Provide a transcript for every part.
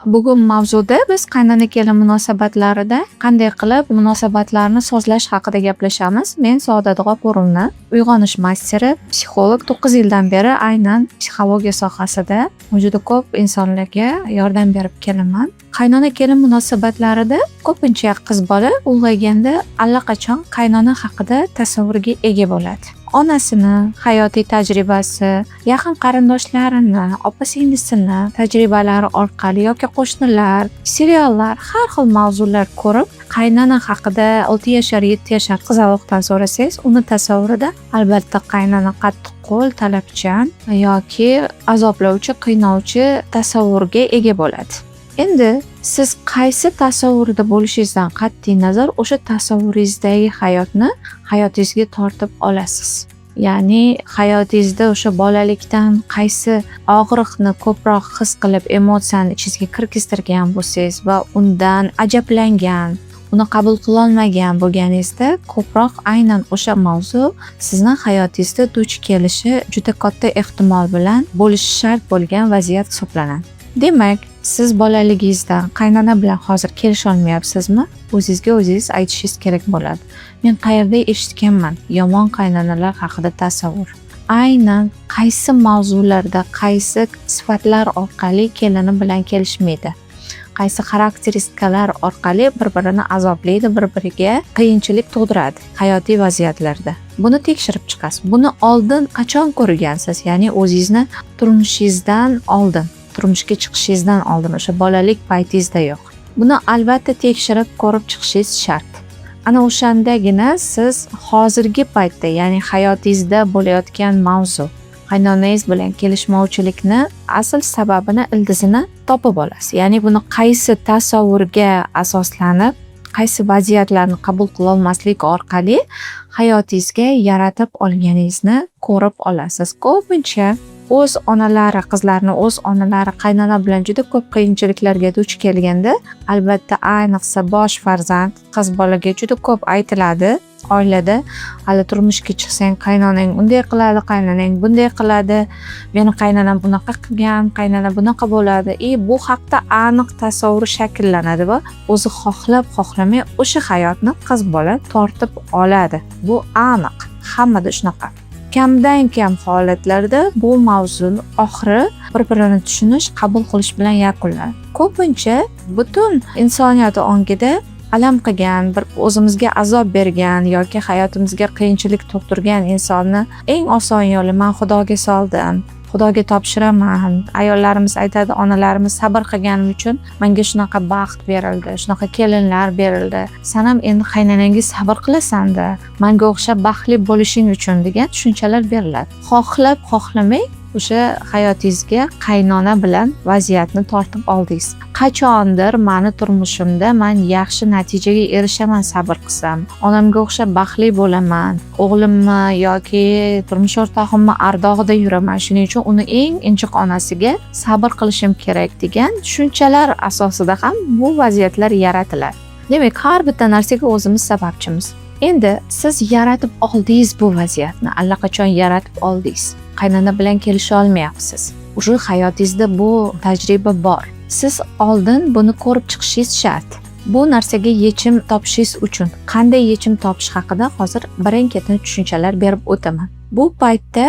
Bugun mavzuda biz qaynona kelin munosabatlarida qanday qilib munosabatlarni sozlash haqida gaplashamiz. Men Saodat G'opurovna, uyg'onish masteri, psixolog, 9 yildan beri aynan psixologiya sohasida juda ko'p insonlarga yordam berib kelaman. Qaynona kelin munosabatlarida ko'pincha qiz bola ulg'ayganda allaqachon qaynona haqida tasavvurga ega bo'ladi. Onasini hayotiy tajribasi, yaqin qarindoshlarini, opa singlisini tajribalari orqali yoki qo'shnilar, seriallar, har xil mavzular ko'rib, qaynona haqida 6 yashar, 7 yashar qizaloqdan so'rasangiz, uni tasavvurida albatta qaynona qattiqqo'l, talabchan yoki azoblovchi, qiynovchi tasavvurga ega bo'ladi. Endi siz qaysi tasavvurda bo'lishingizdan qat'iy nazar o'sha tasavvuringizdagi hayotni hayotingizga tortib olasiz. Ya'ni hayotingizda o'sha bolalikdan qaysi og'riqni ko'proq his qilib, emotsiyani ichingizga kirgiztirgan bo'lsangiz va undan ajablangan, uni qabul qilolmagan bo'lganingizda, ko'proq aynan o'sha mavzu sizni hayotingizda duch kelishi juda katta ehtimol bilan bo'lishi shart bo'lgan vaziyat hisoblanadi. Demak, siz bolaligingizdan qaynona bilan hozir kelisholmayapsizmi? O'zingizga o'zingiz aytishingiz kerak bo'ladi. Men qayerda eshitganman yomon qaynonalar haqida tasavvur. Aynan qaysi mavzularda, qaysi sifatlar orqali kelini bilan kelishmaydi? Qaysi xarakteristikalar orqali bir-birini azoblaydi, bir-biriga qiyinchilik tug'diradi hayotiy vaziyatlarda. Buni tekshirib chiqasiz. Buni oldin qachon ko'rgansiz? Ya'ni o'zingizni turmushingizdan oldin, turmushga chiqishingizdan oldin, o'sha bolalik paytingizda yo'q. Buni albatta tekshirib ko'rib chiqishingiz shart. Ana o'shandagina siz hozirgi paytda, ya'ni hayotingizda bo'layotgan mavzu, qaynonangiz bilan kelishmovchilikni asl sababini, ildizini topib olasiz. Ya'ni buni qaysi tasavvurga asoslanib, qaysi vaziyatlarni qabul qilolmaslik orqali hayotingizga yaratib olganingizni ko'rib olasiz. Ko'pincha o'z onalari, qizlarni o'z onalari qaynona bilan juda ko'p qiyinchiliklarga duch kelganda, albatta ayniqsa bosh farzand qiz bolaga juda ko'p aytiladi oilada: hali turmushga chiqsang, qaynonang unday qiladi, qaynonang bunday qiladi, meni qaynonam bunaqa qilgan, qaynona bunaqa bo'ladi. И bu haqda aniq tasavvur shakllanadi va o'zi xohlab xohlamay o'sha hayotni qiz bola tortib oladi. Bu aniq, hammada shunaqa. Kamdan kam holatlarda bu mavzu oxiri bir-birini tushunish, qabul qilish bilan yakunlanadi. Ko'pincha butun insoniyat ongida alam qilgan, bir o'zimizga azob bergan yoki hayotimizga qiyinchilik tug'dirgan insonni eng oson yo'li: man Xudoga soldim, Xudoga topshiraman. Ayollarimiz aytadi, onalarimiz: sabr qilganim uchun menga shunaqa baxt berildi, shunaqa kelinlar berildi. San ham endi qaynonangga sabr qilasanda, manga o'xshab baxtli bo'lishing uchun, degan tushunchalar beriladi. Xohlab xohlamay o'sha hayotingizga qaynona bilan vaziyatni tortib oldingiz. Qachondir mani turmushimda man yaxshi natijaga erishaman sabr qilsam. Onamga o'xshab baxtli bo'laman. O'g'limni yoki turmush o'rtog'imni ardog'ida yuraman. Shuning uchun uni eng injiq onasiga sabr qilishim kerak, degan tushunchalar asosida ham bu vaziyatlar yaratiladi. Demak, har bitta narsaga o'zimiz sababchimiz. Endi siz yaratib oldingiz bu vaziyatni, allaqachon yaratib oldingiz. Qaynona bilan kelisha olmayapsiz. Уже hayotingizda bu tajriba bor. Siz oldin buni ko'rib chiqishingiz shart. Bu narsaga yechim topishingiz uchun qanday yechim topish haqida hozir birin-ketin tushunchalar berib o'taman. Bu paytda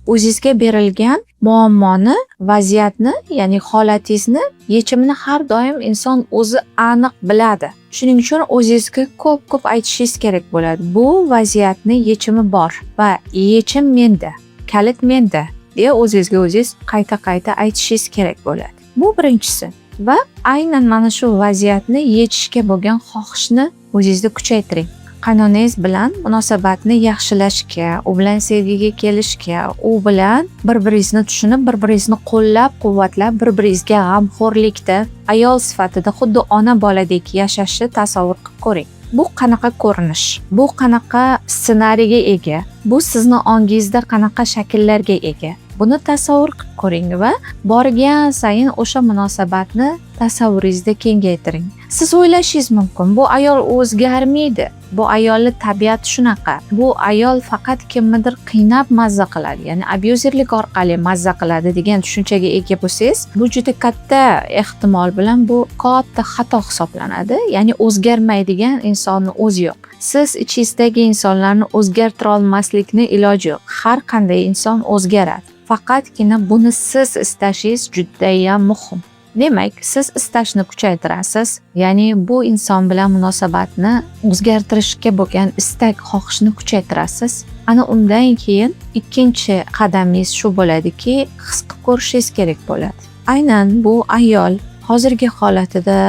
o'zingizga berilgan muammoni, vaziyatni, ya'ni holatingizni yechimini har doim inson o'zi aniq biladi. Shuning uchun o'zingizga ko'p-ko'p aytishingiz kerak bo'ladi. Bu vaziyatni yechimi bor va yechim menda, kalit menda, deya o'zingizga o'zingiz qayta-qayta aytishingiz kerak bo'ladi. Bu birinchisi. Va aynan mana shu vaziyatni yechishga bo'lgan xohishni o'zingizda kuchaytiring. Qaynonangiz bilan munosabatni yaxshilashga, u bilan sevgiga kelishga, u bilan bir-biringizni tushunib, bir-biringizni qo'llab-quvvatlab, bir-biringizga g'amxo'rlikda ayol sifatida xuddi ona boladek yashashni tasavvur qilib ko'ring. Bu qanaqa ko'rinish? Bu qanaqa ssenariyga ega? Bu sizni ongingizda qanaqa shakllarga ega? Buni tasavvur qilib ko'ring va borgan sayin o'sha munosabatni Tasavvuringizda kengaytiring. Siz o'ylashingiz mumkin, bu ayol o'zgarmaydi. Bu ayolni tabiati shunaqa. Bu ayol faqat kimnidir qiynab mazza qiladi, ya'ni abyuzerlik orqali mazza qiladi degan tushunchaga ega bo'lsangiz, bu juda katta ehtimol bilan bu katta xato hisoblanadi. Ya'ni o'zgarmaydigan insonni o'zi yo'q. Siz ichingizdagi insonlarni o'zgartira olmaslikni iloji yo'q. Har qanday inson o'zgaradi. Faqatgina buni siz istashingiz judayam muhim. Demak, siz istashni kuchaytirasiz, ya'ni bu inson bilan munosabatni o'zgartirishga bo'lgan istak, xohishni kuchaytirasiz. Ana undan keyin ikkinchi qadamingiz shu bo'ladiki, his qilib ko'rishingiz kerak bo'ladi. Aynan bu ayol hozirgi holatida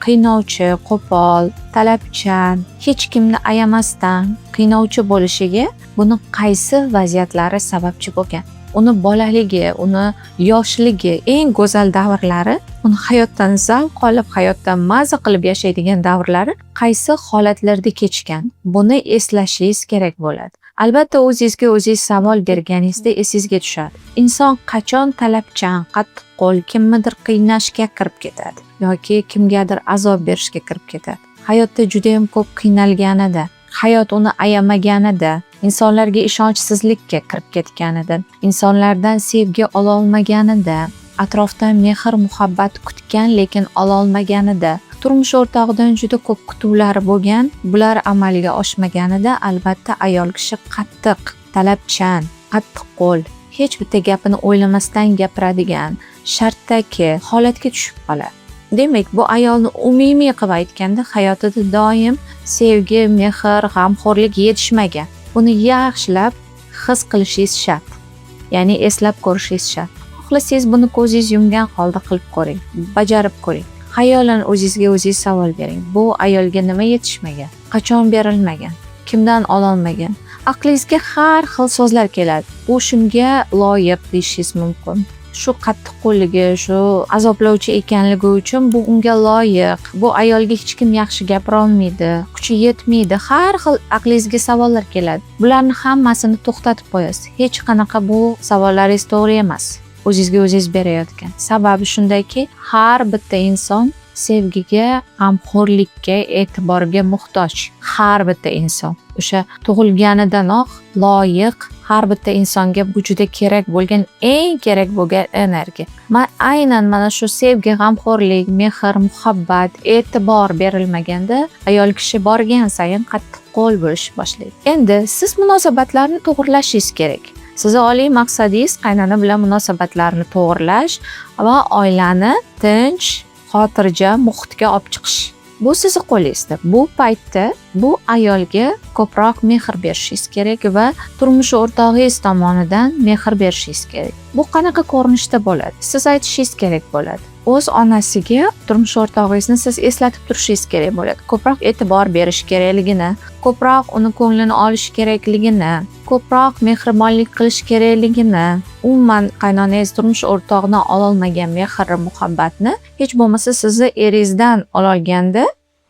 qiynovchi, qo'pol, talabchan, hech kimni ayamasdan qiynovchi bo'lishiga buni qaysi vaziyatlari sababchi bo'lgan? Uni bolaligi, uni yoshligi, eng go'zal davrlari, uni hayotdan zavq olib, hayotdan maza qilib yashaydigan davrlari qaysi holatlarda kechgan? Buni eslashingiz kerak bo'ladi. Albatta, o'zingizga o'zingiz savol berganingizda esingizga tushadi. Inson qachon talabchan, qattiqqo'l, kimnidir qiynashga kirib ketadi yoki kimgadir azob berishga kirib ketadi? Hayotda juda ham ko'p qiynalganida, hayot uni ayamaganida, insonlarga ishonchsizlikka kirib ketganida, insonlardan sevgi ololmaganida, atrofdan mehr muhabbat kutgan, lekin ololmaganida, turmush o'rtog'idan juda ko'p kutuvlari bo'lgan, bular amalga oshmaganida albatta ayol kishi qattiq, talabchan, qattiqqo'l, hech bitta gapini o'ylamasdan gapiradigan shartdagi holatga tushib qoladi. Demak, bu ayolni umumiy qilib aytganda hayotida doim sevgi, mehr, g'amxo'rlik yetishmagan. Buni yaxshilab his qilishingiz shart. Ya'ni eslab ko'rishingiz shart. Xohlasangiz buni ko'zingiz yumgan holda qilib ko'ring, bajarib ko'ring. Xayolan o'zingizga o'zingiz savol bering. Bu ayolga nima yetishmagan? Qachon berilmagan? Kimdan ololmagan? Aqlingizga har xil so'zlar keladi. Bu shunga loyiq deyishingiz mumkin. Shu qattiqqo'lligi, shu azoblovchi ekanligi uchun bu unga loyiq. Bu ayolga hech kim yaxshi gapira olmaydi, kuchi yetmaydi. Har xil aqlingizga savollar keladi. Bularni hammasini to'xtatib qo'yasiz. Hech qanaqa bu savollaringiz to'g'ri emas. O'zingizga o'zingiz berayotgan. Sababi shundaki, har bitta inson sevgiga, g'amxo'rlikka, e'tiborga muhtoj. Har bitta inson. O'sha tug'ilganidanoq loyiq har bitta insonga bu juda kerak bo'lgan, eng kerak bo'lgan energiya. Aynan mana shu sevgi, g'amxo'rlik, mehr, muhabbat, e'tibor berilmaganda ayol kishi borgan sayin qattiqqo'l bo'lishni boshlaydi. Endi siz munosabatlarni to'g'irlashingiz kerak. Sizni oliy maqsadingiz qaynona bilan munosabatlarni to'g'irlash va oilani tinch, xotirjam muhitga olib chiqish. Bu sizni qo'lingizda. Bu paytda bu ayolga ko'proq mehr berishingiz kerak va turmush o'rtog'ingiz tomonidan mehr berishingiz kerak. Bu qanaqa ko'rinishda bo'ladi? Siz aytishingiz kerak bo'ladi. O'z onasiga turmush o'rtog'ingizni siz eslatib turishingiz kerak bo'ladi. Ko'proq e'tibor berish kerakligini, ko'proq uni ko'nglini olish kerakligini, ko'proq mehribonlik qilish kerakligini, umuman qaynonangiz turmush o'rtog'idan ololmagan mehr, muhabbatni hech bo'lmasa sizni eringizdan ololganda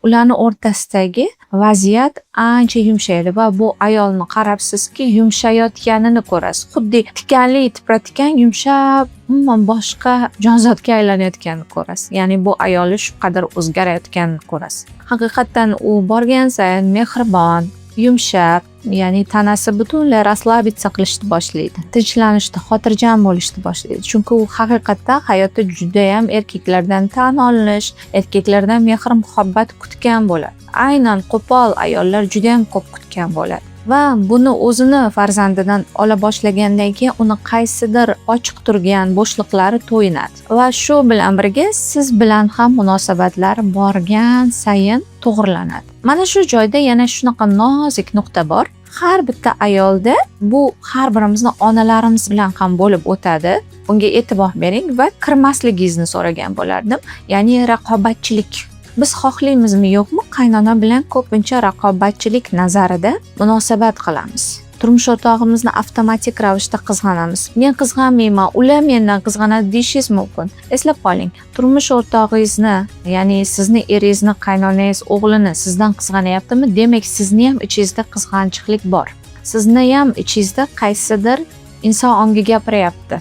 ularni o'rtasidagi vaziyat ancha yumshaydi va bu ayolni qarabsizki yumshayotganini ko'rasiz. Xuddi tikanli tipratikan yumshab, umuman boshqa jonzotga aylanayotganini ko'rasiz. Ya'ni bu ayoli shu qadar o'zgarayotganini ko'rasiz. Haqiqatdan u borgan sayin mehribon, yumshab, ya'ni tanasi butunlay расслабиться qilishni boshlaydi. Tinchlanishni, xotirjam bo'lishni boshlaydi. Chunki u haqiqatda hayotda judayam erkaklardan tan olinish, erkaklardan mehr muhabbat kutgan bo'ladi. Aynan qo'pol ayollar judayam ko'p kutgan bo'ladi. Va buni o'zini farzandidan ola boshlagandan keyin uni qaysidir ochiq turgan bo'shliqlari to'yinadi. Va shu bilan birga siz bilan ham munosabatlar borgan sayin to'g'rilanadi. Mana shu joyda yana shunaqa nozik nuqta bor. Har bitta ayolda bu har birimizni onalarimiz bilan ham bo'lib o'tadi. Bunga e'tibor bering va kirmasligingizni so'ragan bo'lardim. Ya'ni raqobatchilik. Biz xohlaymizmi yo'qmi, qaynona bilan ko'pincha raqobatchilik nazarida munosabat qilamiz. Turmush o'rtog'imizni avtomatik ravishda qizg'anamiz. Men qizg'anmayman, ular mendan qizg'anadi deyishingiz mumkin. Eslab qoling, turmush o'rtog'ingizni, ya'ni sizni eringizni, qaynonangiz o'g'lini sizdan qizg'anayaptimi? Demak, sizni ham ichingizda qizg'anchiqlik bor. Sizni ham ichingizda qaysidir inson ongi gapiryapti.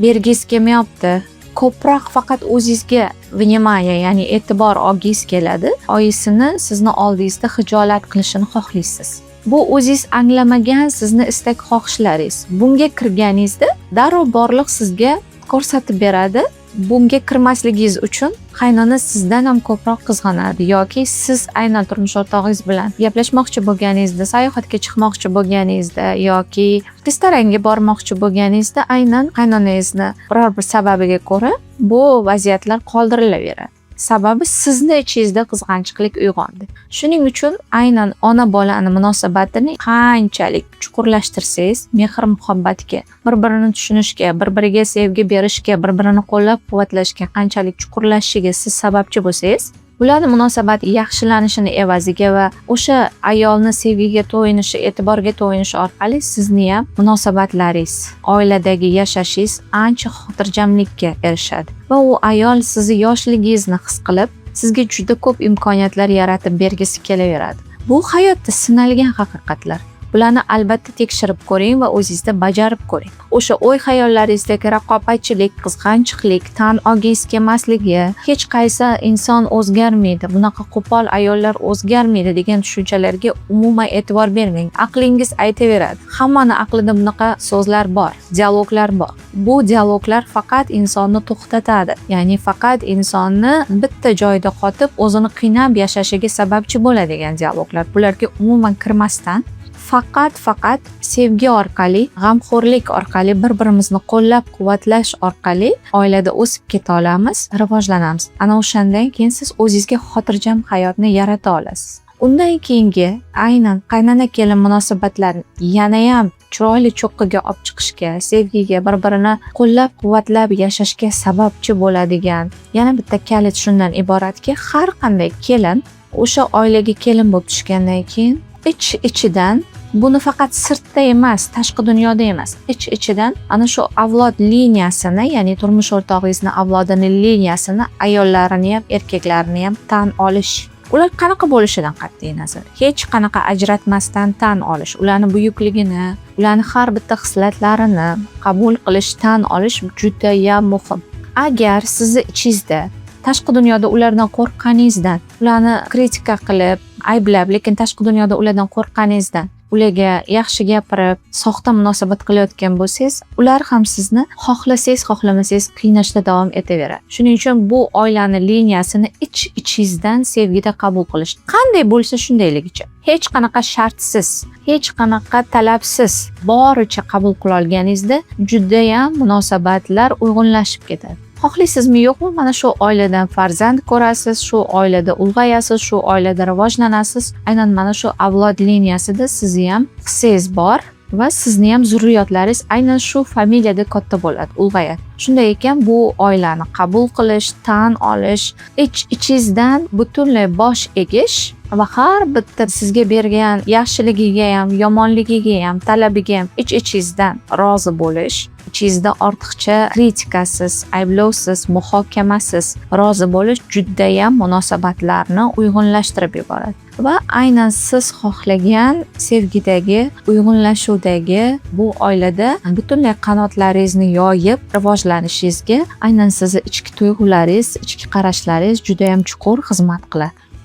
Bergingiz kelmayapti. Ko'proq faqat o'zingizga внимание, ya'ni e'tibor olgingiz keladi. Oyisini sizni oldingizda hijolat qilishini xohlaysiz. Bu o'zingiz anglamagan sizni istak xohishlaringiz. Bunga kirganingizda darrov borliq sizga ko'rsatib beradi. Bunga kirmasligingiz uchun qaynona sizdan ham ko'proq qizg'anadi yoki siz aynan turmush o'rtog'ingiz bilan gaplashmoqchi bo'lganingizda, sayohatga chiqmoqchi bo'lganingizda yoki restoranga bormoqchi bo'lganingizda aynan qaynonangizni biror bir sababiga ko'ra bu vaziyatlar qoldirilaveradi. Sababi sizni ichingizda qizg'anchiqlik uyg'ondi. Shuning uchun aynan ona bolani munosabatini qanchalik chuqurlashtirsangiz, mehr muhabbatga, bir-birini tushunishga, bir-biriga sevgi berishga, bir-birini qo'llab-quvvatlashga qanchalik chuqurlashishiga siz sababchi bo'lsangiz, ularni munosabati yaxshilanishini evaziga va o'sha ayolni sevgiga to'yinishi, e'tiborga to'yinishi orqali sizni ham munosabatlaringiz, oiladagi yashashingiz ancha xotirjamlikka erishadi. Va u ayol sizni yoshligingizni his qilib, sizga juda ko'p imkoniyatlar yaratib bergisi kelaveradi. Bu hayotda sinalgan haqiqatlar. Bularni albatta tekshirib ko'ring va o'zingizda bajarib ko'ring. O'sha o'y xayollaringizdagi raqobatchilik, qizg'anchiqlik, tan olgingiz kelmasligi, hech qaysi inson o'zgarmaydi, bunaqa qo'pol ayollar o'zgarmaydi degan tushunchalarga umuman e'tibor bermang. Aqlingiz aytaveradi. Hammani aqlida bunaqa so'zlar bor, dialoglar bor. Bu dialoglar faqat insonni to'xtatadi. Ya'ni faqat insonni bitta joyda qotib, o'zini qiynab yashashiga sababchi bo'ladigan dialoglar. Bularga umuman kirmasdan faqat sevgi orqali, g'amxo'rlik orqali, bir-birimizni qo'llab-quvvatlash orqali oilada o'sib keta olamiz, rivojlanamiz. Ana o'shandan keyin siz o'zingizga xotirjam hayotni yarata olasiz. Undan keyingi aynan qaynona kelin munosabatlarini yanayam chiroyli cho'qqiga olib chiqishga, sevgiga, bir-birini qo'llab-quvvatlab yashashga sababchi bo'ladigan yana bitta kalit shundan iboratki, har qanday kelin o'sha oilaga kelin bo'lib tushgandan keyin ich-ichidan, buni faqat sirtda emas, tashqi dunyoda emas, ich-ichidan ana shu avlod liniyasini, ya'ni turmush o'rtog'ingizni avlodini liniyasini, ayollarini ham, erkaklarini ham tan olish. Ular qanaqa bo'lishidan qat'iy nazar, hech qanaqa ajratmasdan tan olish, ularni buyukligini, ularni har bitta xislatlarini qabul qilish, tan olish judayam muhim. Agar sizni ichingizda tashqi dunyoda ulardan qo'rqqaningizdan, ularni kritika qilib, ayblab, lekin tashqi dunyoda ulardan qo'rqqaningizdan ularga yaxshi gapirib, soxta munosabat qilayotgan bo'lsangiz, ular ham sizni xohlasangiz, xohlamasangiz qiynashda davom etaveradi. Shuning uchun bu oilani liniyasini ich-ichingizdan sevgida qabul qilish, qanday bo'lsa shundayligicha, hech qanaqa shartsiz, hech qanaqa talabsiz boricha qabul qila olganingizda judayam munosabatlar uyg'unlashib ketadi. Xohlaysizmi yo'qmi, mana shu oiladan farzand ko'rasiz, shu oilada ulg'ayasiz, shu oilada rivojlanasiz. Aynan mana shu avlod liniyasida sizni ham hissangiz bor va sizni ham zurriyotlaringiz aynan shu familiyada katta bo'ladi, ulg'ayadi. Shunday ekan, bu oilani qabul qilish, tan olish, ich ichingizdan butunlay bosh egish va har bitta sizga bergan yaxshiligiga ham, yomonligiga ham, talabiga ham ich ichingizdan rozi bo'lish, ichingizda ortiqcha kritikasiz, ayblovsiz, muhokamasiz rozi bo'lish judayam munosabatlarni uyg'unlashtirib yuboradi. Va aynan siz xohlagan sevgidagi, uyg'unlashuvdagi bu oilada butunlay qanotlaringizni yoyib rivojlanishingizga aynan sizni ichki tuyg'ularingiz, ichki qarashlaringiz judayam chuqur xizmat qiladi.